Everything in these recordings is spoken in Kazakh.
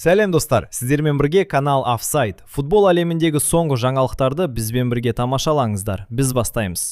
Сәлем, достар! Сіздермен бірге канал Офсайд. Футбол әлеміндегі соңғы жаңалықтарды бізбен бірге тамашалаңыздар. Біз бастаймыз.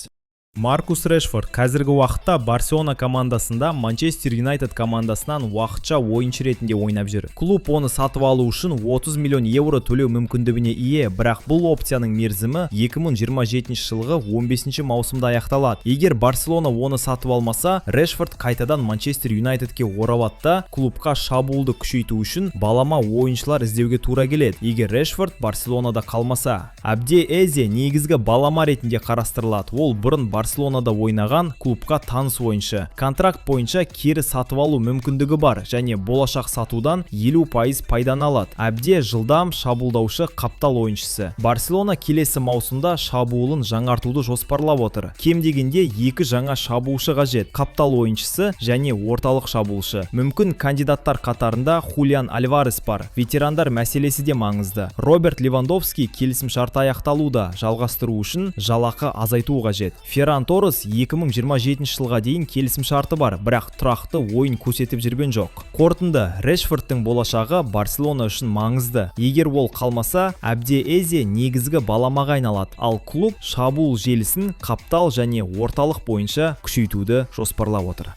Маркус Решфорд қазіргі уақытта Барселона командасында, Манчестер Юнайтед командасынан уақытша ойыншы ретінде ойнап жүр. Клуб оны сатып алу үшін 30 миллион евро төлеу мүмкіндігіне ие, бірақ бұл опцияның мерзімі 2027 жылғы 15 маусымда аяқталады. Егер Барселона оны сатып алмаса, Решфорд қайтадан Манчестер Юнайтедке оралады да, клубқа шабуылды күшейту үшін балама ойыншылар іздеуге тура келеді. Егер Решфорд Барселонада қалмаса, Абеди Эзе негізгі балама ретінде қарастырылады. Ол бұрын Барселонада ойнаған, клубқа таныс ойыншы. Контракт бойынша кері сатып алу мүмкіндігі бар және болашақ сатудан 50% пайданы алады. Абде жылдам шабуылдаушы қаптал ойыншысы. Барселона келесі маусымда шабуылын жаңартуды жоспарлап отыр. Кем дегенде екі жаңа шабуылшы қажет: қаптал ойыншысы және орталық шабуылшы. Мүмкін кандидаттар қатарында Хулиан Альварес бар. Ветерандар мәселесі де маңызды. Роберт Левандовски келісім шарты аяқталуда, жалғастыру үшін жалақы азайту қажет. Ферран Торрес 2027 жылға дейін келісім шарты бар, бірақ тұрақты ойын көрсетіп жүрген жоқ. Қорытынды: Решфордтың болашағы Барселона үшін маңызды. Егер ол қалмаса, Абеди Эзе негізгі баламаға айналады, ал клуб шабуыл желісін қаптал және орталық бойынша күшейтуді жоспарлап отыр.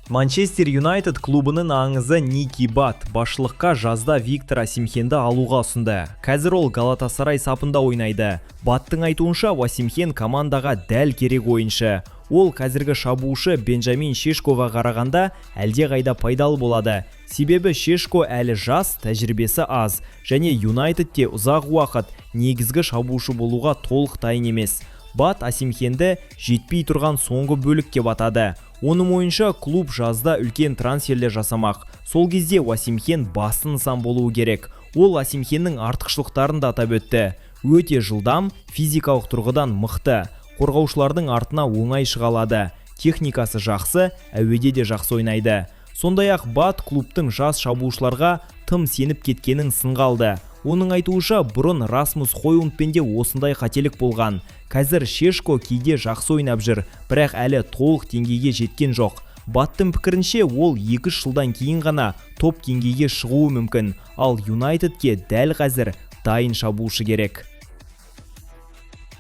Манчестер Юнайтед клубының аңызы Ники Бат басшылыққа жазда Виктор Осимхенді алуға ұсынды. Қазір ол Галатасарай сапында ойнайды. Баттың айтуынша, Осимхен командаға дәл керек ойыншы. Ол қазіргі шабуылшы Бенджамин Шешкоға қарағанда әлдеқайда пайдалы болады. Себебі Шешко әлі жас, тәжірибесі аз және Юнайтедте ұзақ уақыт негізгі шабуылшы болуға толық дайын емес. Бат Осимхенді жетпей тұрған соңғы бөлік деп атады. Оның ойынша, клуб жазда үлкен трансферлер жасамақ. Сол кезде Осимхен басты нысан болуы керек. Ол Осимхеннің артықшылықтарын да атап өтті: өте жылдам, физикалық тұрғыдан мықты, қорғаушылардың артына оңай шыға алады, техникасы жақсы, әуеде де жақсы ойнайды. Сондай-ақ Бат клубтың жас шабуылшыларға тым сеніп кеткенін сынға алды. Оның айтуынша, бұрын Расмус Хойлундпен де осындай қателік болған. Қазір Шешко кейде жақсы ойнап жүр, бірақ әлі толық деңгейге жеткен жоқ. Баттың пікірінше, ол 2 жылдан кейін ғана топ деңгейге шығуы мүмкін, ал Юнайтедке дәл қазір дайын шабуылшы керек.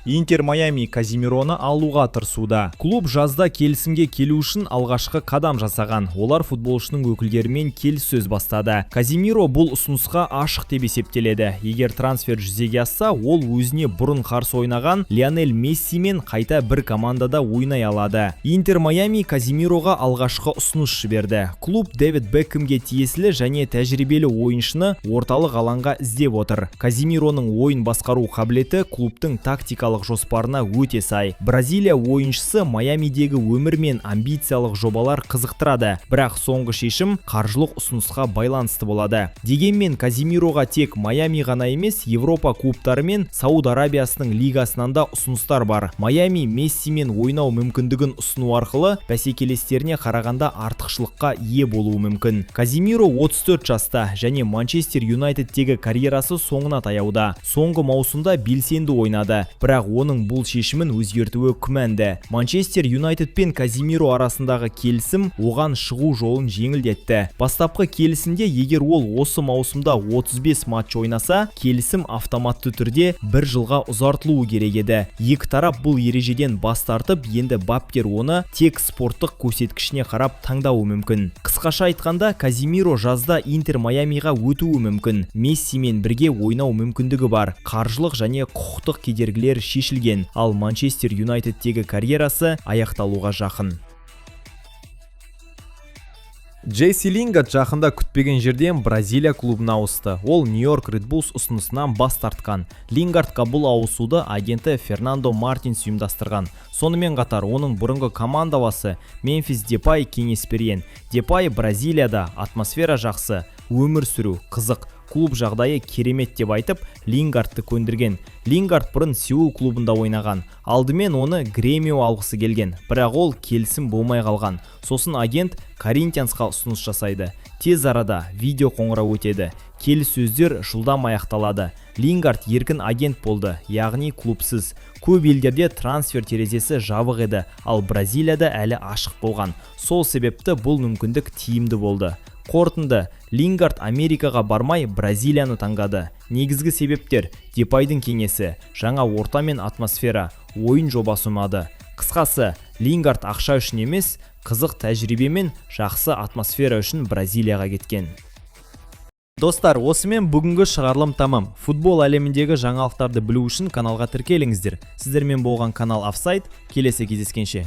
Интер Майами Казимироны алуға тырысуда. Клуб жазда келісімге келу үшін алғашқы қадам жасаған. Олар футболшының өкілдерімен келіссөз бастады. Казимиро бұл ұсынысқа ашық деп есептеледі. Егер трансфер жүзеге асса, ол өзіне бұрын қарсы ойнаған Лионель Мессимен қайта бір командада ойнай алады. Интер Майами Казимироға алғашқы ұсыныс жіберді. Клуб Дэвид Бекхэмге тиесілі және тәжірибелі ойыншыны орталық алаңға іздеп отыр. Казимироның ойын басқару қабілеті клубтың тактикалық жоспарына өте сай. Бразилия ойыншысы Майамидегі өмір мен амбициялық жобалар қызықтырады, бірақ соңғы шешім қаржылық ұсынысқа байланысты болады. Дегенмен Казимироға тек Майами ғана емес, Европа клубтары мен Сауд Арабиясының лигасынан да ұсыныстар бар. Майами Мессимен ойнау мүмкіндігін ұсыну арқылы бәсекелестеріне қарағанда артықшылыққа ие болуы мүмкін. Казимиро 34 жаста және Манчестер Юнайтедтегі карьерасы соңына таяуда. Соңғы маусымда белсенді ойнады, бірақ оның бұл шешімін өзгертуі күмәнді. Манчестер Юнайтед пен Казимиро арасындағы келісім оған шығу жолын жеңілдетті. Бастапқы келісімде егер ол осы маусымда 35 матч ойнаса, келісім автоматты түрде бір жылға ұзартылуы керек еді. Екі тарап бұл ережеден бас тартып, енді бапкер оны тек спорттық көрсеткішіне қарап таңдауы мүмкін. Қысқаша айтқанда, Казимиро жазда Интер Майамиға өтуі мүмкін. Мессимен бірге ойнау мүмкіндігі бар. Қаржылық және құқықтық кедергілер шешілген, ал Манчестер Юнайтедтегі карьерасы аяқталуға жақын. Джесси Лингард жақында күтпеген жерден Бразилия клубына ауысты. Ол Нью-Йорк Ред Буллс ұсынысынан бас тартқан. Лингардқа бұл ауысуды агенті Фернандо Мартинс ұйымдастырған. Сонымен қатар оның бұрынғы командаласы Мемфис Депай кеңес берген. Депай «Бразилияда атмосфера жақсы, өмір сүру қызық, клуб жағдайы керемет» деп айтып, Лингардты көндірген. Лингард бұрын Сеул клубында ойнаған. Алдымен оны Гремио алғысы келген, бірақ ол келісім болмай қалған. Сосын агент Коринтиансқа ұсыныс жасайды. Тез арада видео қоңырау өтеді. Келіссөздер жылдам аяқталады. Лингард еркін агент болды, яғни клубсыз. Көп елдерде трансфер терезесі жабық еді, ал Бразилияда әлі ашық болған. Сол себепті бұл мүмкіндік тиімді болды. Қорытынды: Лингард Бразилияға ауысты. Ол Бразилияда Лингард Америкаға бармай, Бразилияны таңдады. Негізгі себептер: Депайдың кеңесі, жаңа орта мен атмосфера, ойын жобасы ұнады. Қысқасы, Лингард ақша үшін емес, қызық тәжірибе мен жақсы атмосфера үшін Бразилияға кеткен. Достар, осымен бүгінгі шығарылым тамам. Футбол әлеміндегі жаңалықтарды білу үшін каналға тіркеліңіздер. Сіздермен болған канал Офсайд. Келесі кездескенше.